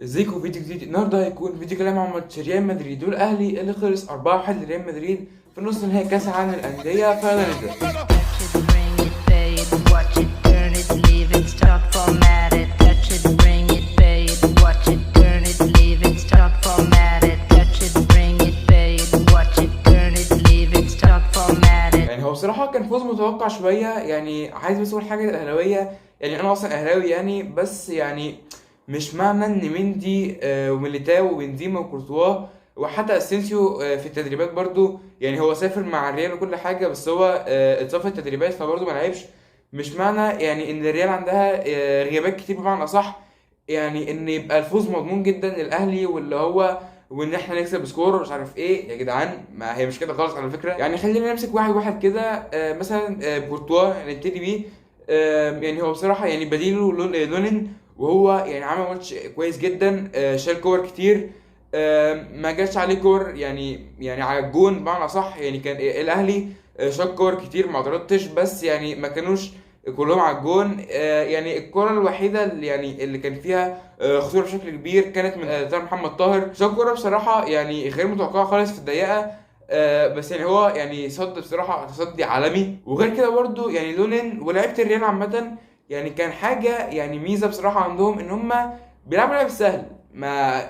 ازيكم؟ فيديو جديد النهارده هيكون فيديو كلام عن ماتش ريال مدريد والاهلي اللي خلص 4-1 لريال مدريد في نص نهائي كاس العالم للانديه. فيلا نبدا. Touch it, bring it, pay it, watch it, turn it, leave it, stop, format it. Touch it, bring it, pay it, watch it, turn it, leave it, stop, format it. Touch it, bring it, pay it, watch it, turn it, leave it, stop, format it. يعني هو بصراحة كان فوز متوقع شويه. يعني عايز بس اقول حاجة للاهلاويه، يعني انا اصلا اهلاوي يعني، بس يعني مش معنى ان مندي وميليتاو وبنزيما وكورتوا وحتى اسينسيو في التدريبات برضو، يعني هو سافر مع الريال وكل حاجه، بس هو اتصاب في التدريبات فبرضو ما لعبش. مش معنى يعني ان الريال عندها غيابات كتير بمعنى اصح، يعني ان يبقى الفوز مضمون جدا للاهلي واللي هو وان احنا نكسب score ومش عارف ايه يا جدعان. ما هي مش كده خالص على فكره. يعني خلينا نمسك واحد واحد كده. مثلا كورتوا نبتدي بيه. يعني هو بصراحة يعني بديله لونين، وهو يعني عمل ماتش كويس جدا. شال كور كتير، ما جاش عليه كور يعني على الجون بمعنى صح. يعني كان الاهلي شال كور كتير ما اعترضتش، بس يعني ما كانوش كلهم على الجون. يعني الكرة الوحيدة اللي يعني اللي كان فيها خطورة بشكل كبير كانت من طاهر محمد طاهر. شال كورة بصراحة يعني غير متوقعة خالص في الدقيقة، بس يعني هو يعني صد بصراحة تصدي عالمي. وغير كده برضو يعني لونين ولاعيبة الريال عامة يعني كان حاجة يعني ميزة بصراحة عندهم ان هم بيلعبوا لعب سهل،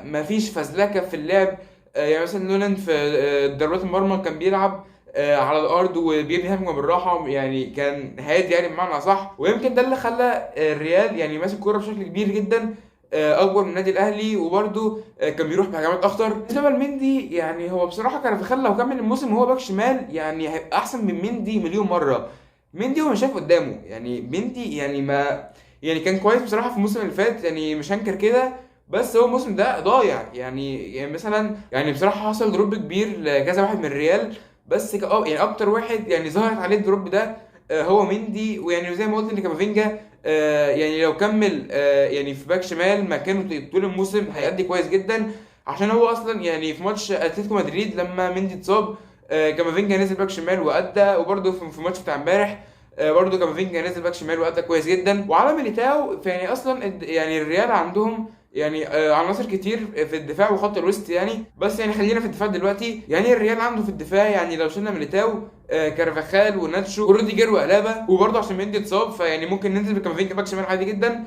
ما فيش فزلكة في اللعب. يعني مثلا لونين في ضربات المرمى كان بيلعب على الارض وبيبني هجمة بالراحه، يعني كان هادي يعني بمعنى صح. ويمكن ده اللي خلى الريال يعني ماسك كورة بشكل كبير جدا، اكبر من النادي الاهلي، وبرده كان بيروح بهجمات اخطر. بالنسبة لمندي يعني هو بصراحة كارفاخال لو كمل الموسم وهو باك شمال يعني هيبقى احسن من مندي مليون مرة. مندي هو مش شايف قدامه، يعني مندي يعني ما يعني كان كويس بصراحة في الموسم اللي فات، يعني مش هنكر كده، بس هو الموسم ده ضايع. يعني مثلا يعني بصراحة حصل drop كبير لكذا واحد من الريال، بس يعني اكتر واحد يعني ظهرت عليه ال drop ده هو مندي. ويعني زي ما قلت ان كامافينجا يعني لو كمل يعني في باك شمال مكانه طول الموسم هيأدي كويس جدا، عشان هو اصلا يعني في ماتش اتلتيكو مدريد لما مندي اتصاب كامافينجا نزل باك شمال وادى، وبرده في الماتش بتاع امبارح برده كامافينجا نزل باك شمال وادى كويس جدا. وعلى ميليتاو فيعني اصلا يعني الريال عندهم يعني عناصر كتير في الدفاع وخط الوسط يعني، بس يعني خلينا في الدفاع دلوقتي. يعني الريال عنده في الدفاع يعني لو شلنا ميليتاو كارفاخال وناتشو وروديجر وألابا، وبرده عشان مندي اتصاب فيعني ممكن ننزل بكامافينجا باك شمال عادي جدا.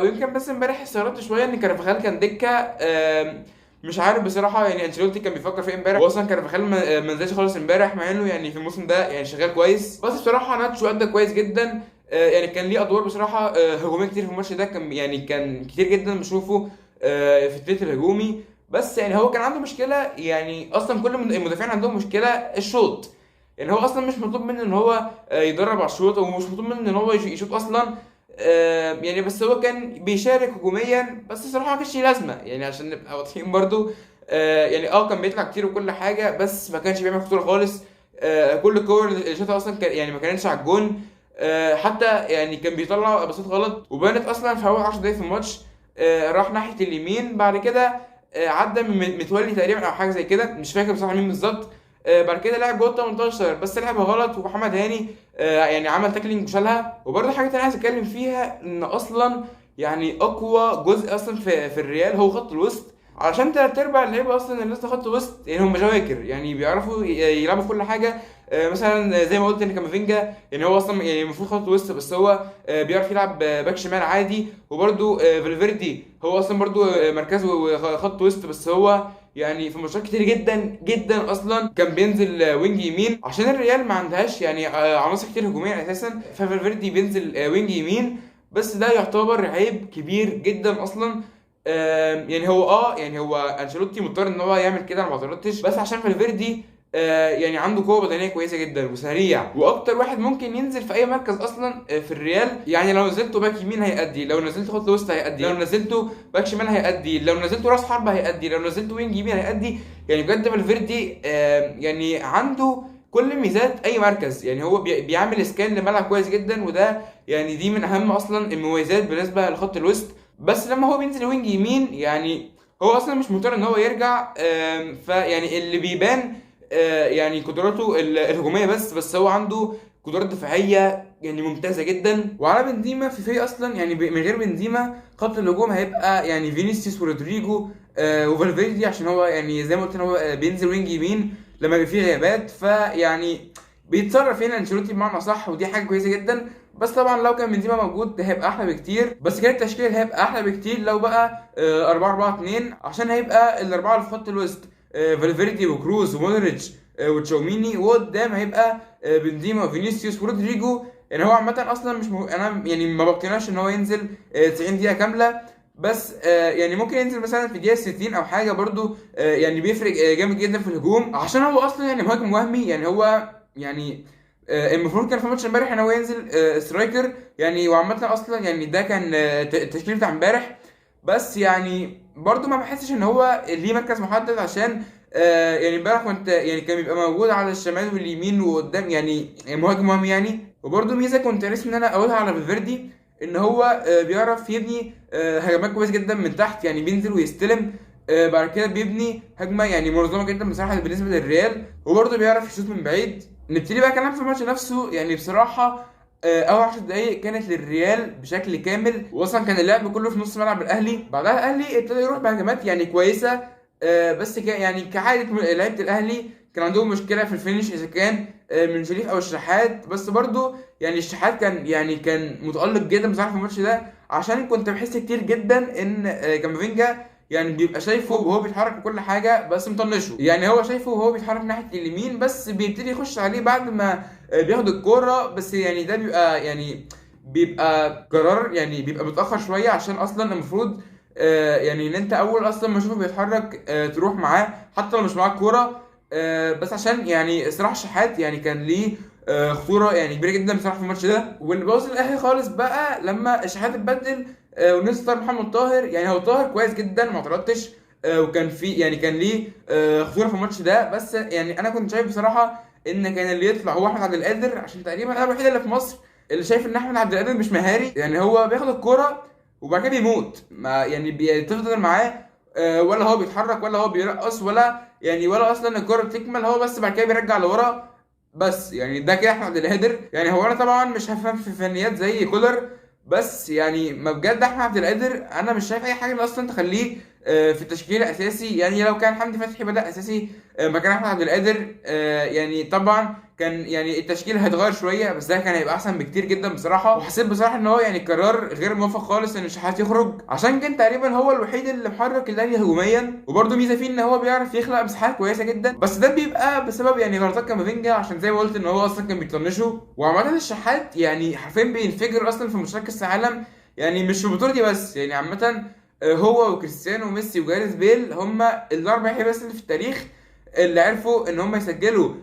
ويمكن بس امبارح استغربت شوية ان كارفاخال كان دكه، مش عارف بصراحة يعني انشيلوتي كان بيفكر في ايه امبارح، واصلا كارفاخال ما نزلش خالص امبارح مع انه يعني في الموسم ده يعني شغال كويس. بس بصراحة ناتشو ادى كويس جدا، يعني كان ليه ادوار بصراحة هجومية كتير في الماتش ده، كان كتير جدا بشوفه في التلت الهجومي. بس يعني هو كان عنده مشكلة، يعني اصلا كل المدافعين عندهم مشكلة الشوط، يعني هو اصلا مش مطلوب منه ان هو يدرب على الشوط، ومش مطلوب منه ان هو يشوط اصلا. يعني بس هو كان بيشارك هجوميا، بس الصراحة ما كانش ليه لازمه يعني عشان نبقى واضحين برضو. يعني كان بيطلع كتير وكل حاجة، بس ما كانش بيعمل خطورة خالص. كل الكور اللي شاطها اصلا كان يعني ما كانتش على الجون، حتى يعني كان بيطلع باصات غلط، وبانت اصلا في اول 10 دقايق في الماتش. راح ناحية اليمين، بعد كده عدى من متولي تقريبا او حاجة زي كده، مش فاكر بصراحة مين بالظبط. بعد كده لعب جوه ال 18 بس لعبها غلط، ومحمد هاني يعني عمل tackling وشالها. وبرده حاجة تانية عايز اتكلم فيها، ان اصلا يعني اقوى جزء اصلا في الريال هو خط الوسط، علشان تلات ارباع اللعيبة اصلا اللي لسه خط وسط يعني هم جواكر، يعني بيعرفوا يلعبوا في كل حاجة. مثلا زي ما قلت ان كامافينجا يعني هو اصلا يعني المفروض خط وسط، بس هو بيعرف يلعب باك شمال عادي. وبرده فالفيردي هو اصلا برده مركزه خط وسط، بس هو يعني في ماتشات كتير جدا جدا اصلا كان بينزل wing يمين، عشان الريال ما عندهاش يعني عناصر كتير هجومية اساسا، ففالفيردي بينزل wing يمين. بس ده يعتبر عيب كبير جدا اصلا. يعني هو يعني هو انشيلوتي مضطر ان هو يعمل كده، انا ما اعترضتش، بس عشان فالفيردي يعني عنده قوة بدنية كويسة جدا وسريع، واكتر واحد ممكن ينزل في اي مركز اصلا في الريال. يعني لو نزلته باك يمين هيأدي، لو نزلته خط وسط هيأدي، لو نزلته باك شمال هيأدي، لو نزلته راس حربه هيأدي، لو نزلته wing يمين هيأدي. يعني بجد فالفيردي يعني عنده كل ميزات اي مركز، يعني هو بيعمل scan للملعب كويس جدا، وده يعني دي من اهم اصلا المميزات بالنسبة لخط الوسط. بس لما هو بينزل wing يمين يعني هو اصلا مش مضطر ان هو يرجع، فيعني اللي بيبان يعني قدراته الهجومية بس هو عنده قدرات دفاعية يعني ممتازة جدا. وعلى بنزيما في فريق اصلا يعني من غير بنزيما خط الهجوم هيبقى يعني فينيسيوس ورودريجو وفالفيردي، عشان هو يعني زي ما قلت ان هو بينزل wing يمين لما بيبقى فيه غيابات، فيعني بيتصرف هنا انشيلوتي بمعنى صح، ودي حاجة كويسة جدا. بس طبعا لو كان بنزيما موجود ده هيبقى احلى بكتير، بس كده التشكيل هيبقى احلى بكتير لو بقى 4-4-2، عشان هيبقى الاربعة اللي في خط الوسط فالفيردي وكروز ومودريتش وتشاوميني، وقدام هيبقى بنزيما وفينيسيوس ورودريجو. يعني هو عامة اصلا مش انا يعني ما بقتنعش ان هو ينزل 90 دقيقة كاملة، بس يعني ممكن ينزل مثلا في دقيقة 60 او حاجة برضو، يعني بيفرق جامد جدا في الهجوم، عشان هو اصلا يعني مهاجم وهمي. يعني هو يعني المفروض كان في ماتش امبارح ان هو ينزل striker يعني، وعامة اصلا يعني ده كان التشكيل بتاع امبارح، بس يعني برضو ما بحسش ان هو ليه مركز محدد، عشان يعني امبارح كنت يعني كان بيبقى موجود على الشمال واليمين وقدام، يعني مهاجم وهمي يعني. وبرضو ميزة كنت نفسي ان انا اقولها على فالفيردي، ان هو بيعرف يبني هجمات كويس جدا من تحت، يعني بينزل ويستلم بعد كده بيبني هجمة يعني منظمة جدا بصراحة بالنسبة للريال، وبرضه بيعرف يشوط من بعيد. نبتدي بقى كلام في الماتش نفسه. يعني بصراحة اول 10 دقايق كانت للريال بشكل كامل، واصلا كان اللعب كله في نص ملعب الاهلي. بعدها الاهلي ابتدى يروح بهجمات يعني كويسة، بس يعني كعادة لعيبة الاهلي كان عندهم مشكلة في ال finish، اذا كان من شريف او الشحات. بس برضه يعني الشحات كان متالق جدا بصراحة في الماتش ده، عشان كنت بحس كتير جدا ان كامافينجا يعني بيبقى شايفه وهو بيتحرك وكل حاجة بس مطنشه، يعني هو شايفه وهو بيتحرك ناحية اليمين بس بيبتدي يخش عليه بعد ما بياخد الكورة، بس يعني ده بيبقى يعني بيبقى قرار يعني بيبقى متاخر شوية، عشان اصلا المفروض يعني ان انت اول اصلا ما تشوفه بيتحرك تروح معاه حتى لو مش معاه الكورة، بس عشان يعني صراحة الشحات يعني كان ليه خطورة يعني كبيرة جدا بصراحة في الماتش ده. واللي بوظ الاهلي خالص بقى لما الشحات اتبدل، ونزل طاهر محمد طاهر. يعني هو طاهر كويس جدا ما اعترضتش، وكان في يعني كان ليه خطورة في الماتش ده، بس يعني انا كنت شايف بصراحة ان كان اللي يطلع هو احمد عبد القادر، عشان تقريبا انا الوحيد اللي في مصر اللي شايف ان احمد عبد القادر مش مهاري. يعني هو بياخد الكورة وبعد كده بيموت، ما يعني بتفضل معاه، ولا هو بيتحرك ولا هو بيرقص ولا يعني ولا اصلا الكورة بتكمل، هو بس بعد كده بيرجع لورا بس. يعني ده كده احمد عبد القادر. يعني هو انا طبعا مش هفهم في فنيات زي كولر، بس يعني ما بجد احمد عبد القادر انا مش شايف اي حاجة اصلا تخليه في التشكيل الاساسي. يعني لو كان حمدي فتحي بدا اساسي مكان احمد عبد القادر، يعني طبعا كان يعني التشكيل هيتغير شوية، بس ده كان هيبقى احسن بكتير جدا بصراحة. وحسيت بصراحة ان هو يعني قرار غير موفق خالص ان الشحات يخرج، عشان كان تقريبا هو الوحيد اللي محرك الاهلي هجوميا. وبرده ميزة فيه ان هو بيعرف يخلق مساحات كويسة جدا، بس ده بيبقى بسبب يعني غلطات كامافينجا، عشان زي ما قلت ان هو اصلا كان بيطنشه. وعامة الشحات يعني حرفيا بينفجر اصلا في ماتشات كاس العالم، يعني مش في البطولة دي بس، يعني عامة هو وكريستيانو وميسي وجاريث بيل هم الاربع لعيبة بس اللي في التاريخ اللي عرفوا ان هم يسجلوا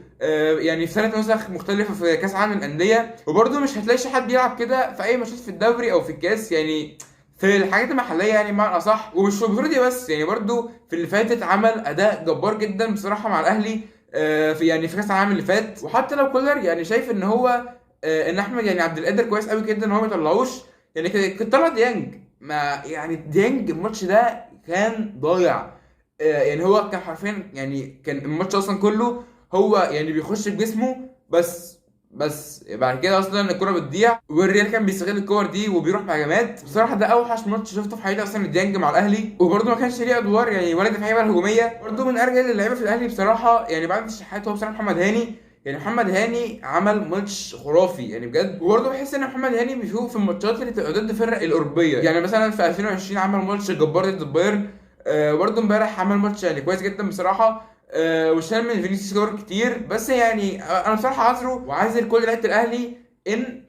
يعني في 3 نسخ مختلفة في كاس عالم الاندية. وبرده مش هتلاقي حد بيلعب كده في اي ماتشات في الدوري او في الكاس، يعني في الحاجات المحلية يعني بمعنى اصح. ومش في البطولة دي بس، يعني برده في اللي فاتت عمل اداء جبار جدا بصراحة مع الاهلي، في يعني في كاس العالم اللي فات. وحتى لو كولر يعني شايف ان هو، ان احمد يعني عبد القادر كويس قوي جدا ان هو ما يطلعوش، يعني كنت طلع ديانج، ما يعني ديانج الماتش ده كان ضايع، يعني هو كان حرفيا يعني كان الماتش اصلا كله هو يعني بيخش بجسمه بس بعد كده اصلا الكرة بتضيع، والريال كان بيستغل الكور دي وبيروح بهجمات. بصراحة ده اوحش ماتش شفته في حياتي اصلا ديانج مع الاهلي، وبرده ما كانش ليه ادوار يعني ولا دفاعية ولا هجومية. برده من ارجل اللعيبة في الاهلي بصراحة يعني بعد الشحات هو بصراحة محمد هاني، يعني محمد هاني عمل ماتش خرافي يعني بجد. وبرده بحس ان محمد هاني بيفوق في الماتشات اللي بتبقى ضد الفرق الاوروبية، يعني مثلا في 2020 عمل ماتش جبار ضد البايرن، برده امبارح عمل ماتش يعني كويس جدا بصراحة، وشال من فينيسيوس كور كتير. بس يعني انا بصراحة عذره وعاذر كل لعيبة الاهلي ان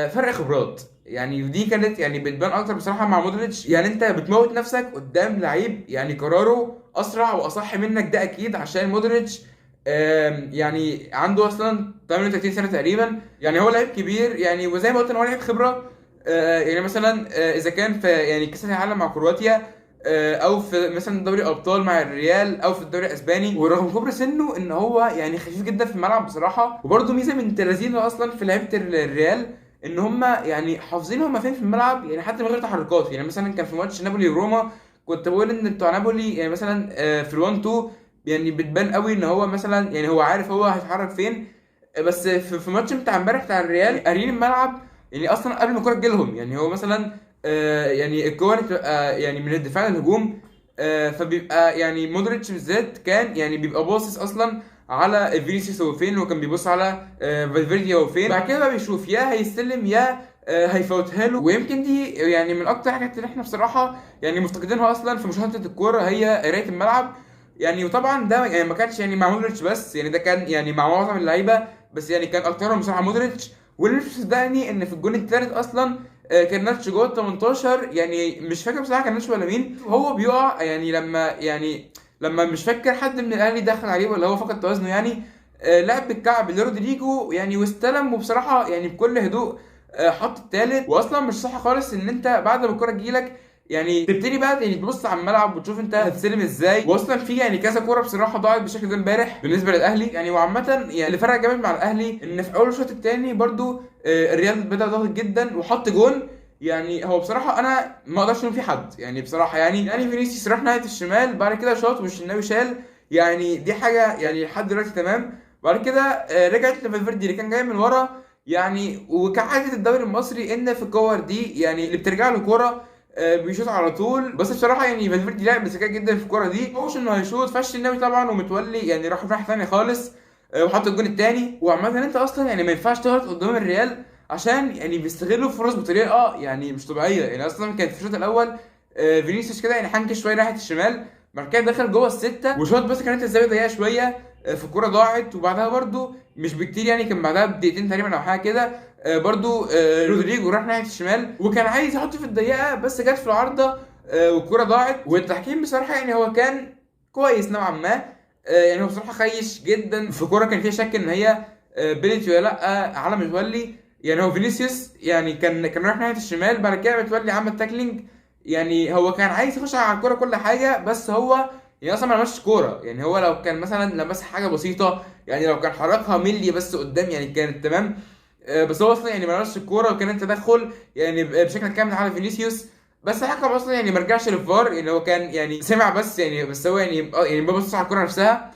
فرق خبرات، يعني دي كانت يعني بتبان اكتر بصراحة مع مودريتش. يعني انت بتموت نفسك قدام لعيب يعني قراره اسرع واصح منك، ده اكيد عشان مودريتش، يعني عنده اصلا 38 سنة تقريبا، يعني هو لعيب كبير يعني، وزي ما قلت ان هو لعيب خبره. يعني مثلا، اذا كان في يعني كاس العالم مع كرواتيا، او في مثلا دوري ابطال مع الريال، او في الدوري الاسباني، ورغم كبر سنة ان هو يعني خفيف جدا في الملعب بصراحة. وبرده ميزة من تلازينه اصلا في لعيبة الريال ان هم يعني حافظين هم فين في الملعب، يعني حتى من غير تحركات. يعني مثلا كان في ماتش نابولي وروما كنت بقول ان بتوع نابولي يعني مثلا، في ال1 2 يعني بتبان قوي ان هو مثلا يعني هو عارف هو هيتحرك فين، بس في ماتش بتاع امبارح بتاع الريال قاريين الملعب يعني اصلا قبل ما الكورة تجيلهم. يعني هو مثلا يعني الكورة بتبقى يعني من الدفاع للهجوم، فبيبقى يعني مودريتش بالذات كان يعني بيبقى باصص اصلا على فينيسيوس هو فين، وكان بيبص على فالفيردي هو فين، بعد كده بقى بيشوف يا هيستلم يا هيفوتها له. ويمكن دي يعني من اكتر الحاجات اللي احنا بصراحة يعني مفتقدينها اصلا في مشاهده الكورة، هي قرايه الملعب. يعني وطبعا ده يعني ما كانش يعني مع مودريتش بس، يعني ده كان يعني مع معظم اللعيبة، بس يعني كان اكترهم بصراحة مودريتش. واللي مش مصدقني ان في الجون الثالث اصلا كان ناتش جوه ال 18، يعني مش فاكر بصراحة كان ناتش ولا مين، هو بيقع يعني لما يعني لما مش فاكر حد من الاهلي دخل عليه ولا هو فقد توازنه يعني، لعب بالكعب لرودريجو يعني واستلم، وبصراحة يعني بكل هدوء حط الثالث. واصلا مش صح خالص ان انت بعد ما الكورة تجيلك يعني تبتدي بقى يعني تبص على الملعب وتشوف انت هتستلم ازاي. واصلا في يعني كذا كورة بصراحة ضاعت بالشكل ده امبارح بالنسبة للاهلي يعني. وعامة يعني اللي فرق جامد مع الاهلي ان في اول الشوط الثاني برضو الريال بدا ضاغط جدا وحط جون. يعني هو بصراحة انا ما اقدرش الوم في حد يعني بصراحة، يعني فينيسيوس راح ناحية الشمال بعد كده شاط والشناوي شال، يعني دي حاجة يعني لحد دلوقتي تمام. بعد كده رجعت لفالفيردي اللي كان جاي من ورا يعني، وكعادة الدوري المصري ان في الكور دي يعني اللي بترجع له كورة بيشوط على طول. بس بصراحة يعني فالفيردي لعب بذكاء جدا في الكورة دي، هوش انه هيشوط، فالشناوي طبعا ومتولي يعني راحوا في ناحية ثانية خالص، وحط الجون الثاني. وعامة انت اصلا يعني ما ينفعش تغلط قدام الريال عشان يعني بيستغلوا الفرص بطريقة يعني مش طبيعية. يعني اصلا كانت في الشوط الاول فينيسيوس كده يعني حنك شوية ناحية الشمال، بعد كده دخل جوه الستة وشوط، بس كانت الزاوية ضيقه شوية، في الكورة ضاعت. وبعدها برده مش بكتير يعني كان بعدها بدقيقتين تقريبا او حاجة كده، برده رودريجو راح ناحية الشمال وكان عايز يحط في الضيقه بس جت في العارضة، والكوره ضاعت. والتحكيم بصراحة يعني هو كان كويس نوعا ما، يعني هو بصراحة خيش جدا في كورة كان فيها شك ان هي بينالتي ولا لا على متولي. يعني هو فينيسيوس يعني كان رايح ناحية الشمال، بعد كده متولي عمل tackling، يعني هو كان عايز يخش على الكورة كل حاجة، بس هو يعني اصلا ما لمسش كورة. يعني هو لو كان مثلا لمس حاجة بسيطة، يعني لو كان حركها ملي بس قدام يعني كانت تمام، بس هو اصلا يعني ما لمسش الكورة وكان التدخل يعني بشكل كامل على فينيسيوس. بس الحكم اصلا يعني ما رجعش للفار، يعني هو كان يعني سمع بس يعني، بس هو يعني يعني ببص على الكورة نفسها،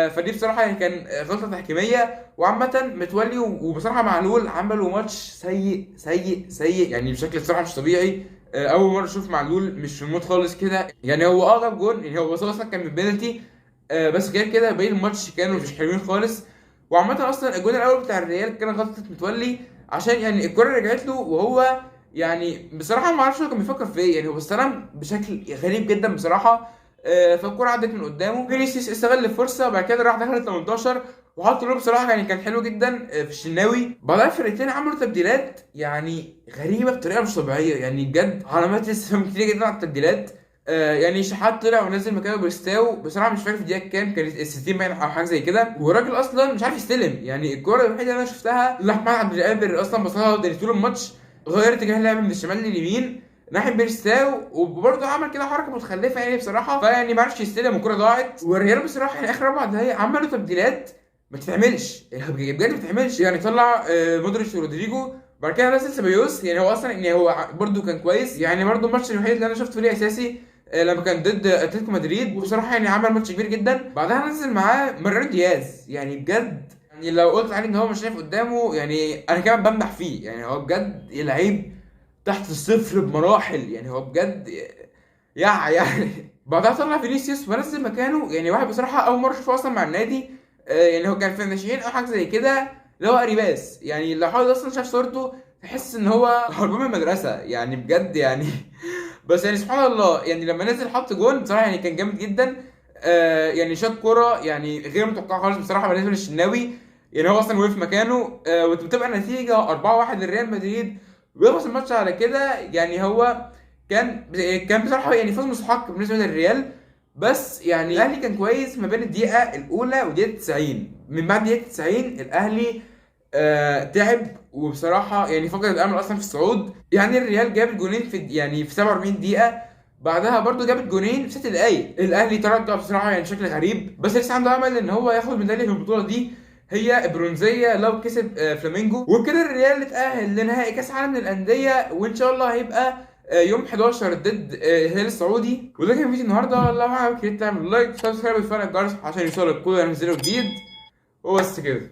فدي بصراحة يعني كان غلطه تحكيميه. وعامة متولي وبصراحة معلول عملوا ماتش سيء سيء سيء يعني بشكل بصراحة مش طبيعي. اول مرة اشوف معلول مش في ال mood خالص كده. يعني هو جاب جون، يعني هو بس اصلا كان من بينالتي، بس غير كده باقي الماتش كانوا مش حلوين خالص. وعامة اصلا الجون الاول بتاع الريال كان غلطه متولي، عشان يعني الكره رجعت له وهو يعني بصراحة ما اعرفش هو كان بيفكر في ايه، يعني هو استلم بشكل غريب جدا بصراحة، فالكره عدت من قدامه، فينيسيوس استغل الفرصة وبعد كده راح دخل ال 18 وحط له بصراحة يعني كان حلو جدا، في الشناوي. بعدها الفرقتين عملوا تبديلات يعني غريبة بطريقة مش طبيعية، يعني بجد علامات استفهام كتير جدا على التبديلات. يعني شحات طلع ونزل مكانه بيرستاو، بصراحة مش فاكر في الدقيقة كام، كانت ال 60 باين او حاجة زي كده، والراجل اصلا مش عارف يستلم. يعني الكورة الوحيدة اللي انا شفتها اللي احمد عبد القادر اصلا بصها طول الماتش، غير اتجاه اللعب من الشمال لليمين ناحية بيرستاو، وبرضه عمل كده حركة متخلفة يعني بصراحة، فيعني ما عرفش يستلم والكوره ضاعت. والريال بصراحة يعني اخر 4 دقايق عملوا تبديلات ما تتعملش، يعني بجد ما تتعملش. يعني طلع مودريتش ورودريجو، بعد كده نزل سيبايوس، يعني هو اصلا يعني هو برده كان كويس. يعني برده الماتش الوحيد اللي انا شفته ليه اساسي، لما كان ضد اتلتيكو مدريد، وبصراحة يعني عمل ماتش كبير جدا. بعدها نزل معاه ماريانو دياز، يعني بجد يعني لو قلت عليه ان هو مش شايف قدامه يعني انا كمان بمدح فيه، يعني هو بجد لعيب تحت الصفر بمراحل، يعني هو بجد يعني بعدها طلع فينيسيوس ونزل مكانه يعني واحد بصراحة اول مرة اشوفه اصلا مع النادي، يعني هو كان في الناشئين او حاجة زي كده، اللي هو اريباس. يعني لو حد اصلا شاف صورته تحس ان هو هربان من المدرسة يعني بجد يعني بس يعني سبحان الله يعني لما نزل حط جون بصراحة يعني كان جامد جدا، يعني شاط كورة يعني غير متوقعه خالص بصراحة بالنسبة للشناوي، يعني هو اصلا وقف مكانه، وتبقى النتيجة 4-1 للريال مدريد ويخلص الماتش على كده. يعني هو كان بصراحة يعني فوز مستحق بالنسبة للريال، بس يعني الاهلي كان كويس ما بين الدقيقة الاولى والدقيقة 90، من بعد الدقيقة 90 الاهلي تعب، وبصراحة يعني فقد الامل اصلا في الصعود. يعني الريال جاب جونين في يعني في 47 دقيقة، بعدها برضو جابت جونين في 6 دقايق. الاهلي تراجع بصراحة يعني بشكل غريب، بس لسه عنده امل ان هو ياخد ميدالية في البطولة دي، هي برونزيه لو كسب فلامينجو. وكده الريال اتاهل لنهائي كاس عالم للاندية، وان شاء الله هيبقى يوم 11 ضد الهلال السعودي. وده كان فيديو النهارده، لو عجبك يا ريت تعمل like و subscribe وتفعل الجرس عشان يوصلك كل ما ننزله جديد، وبس كده.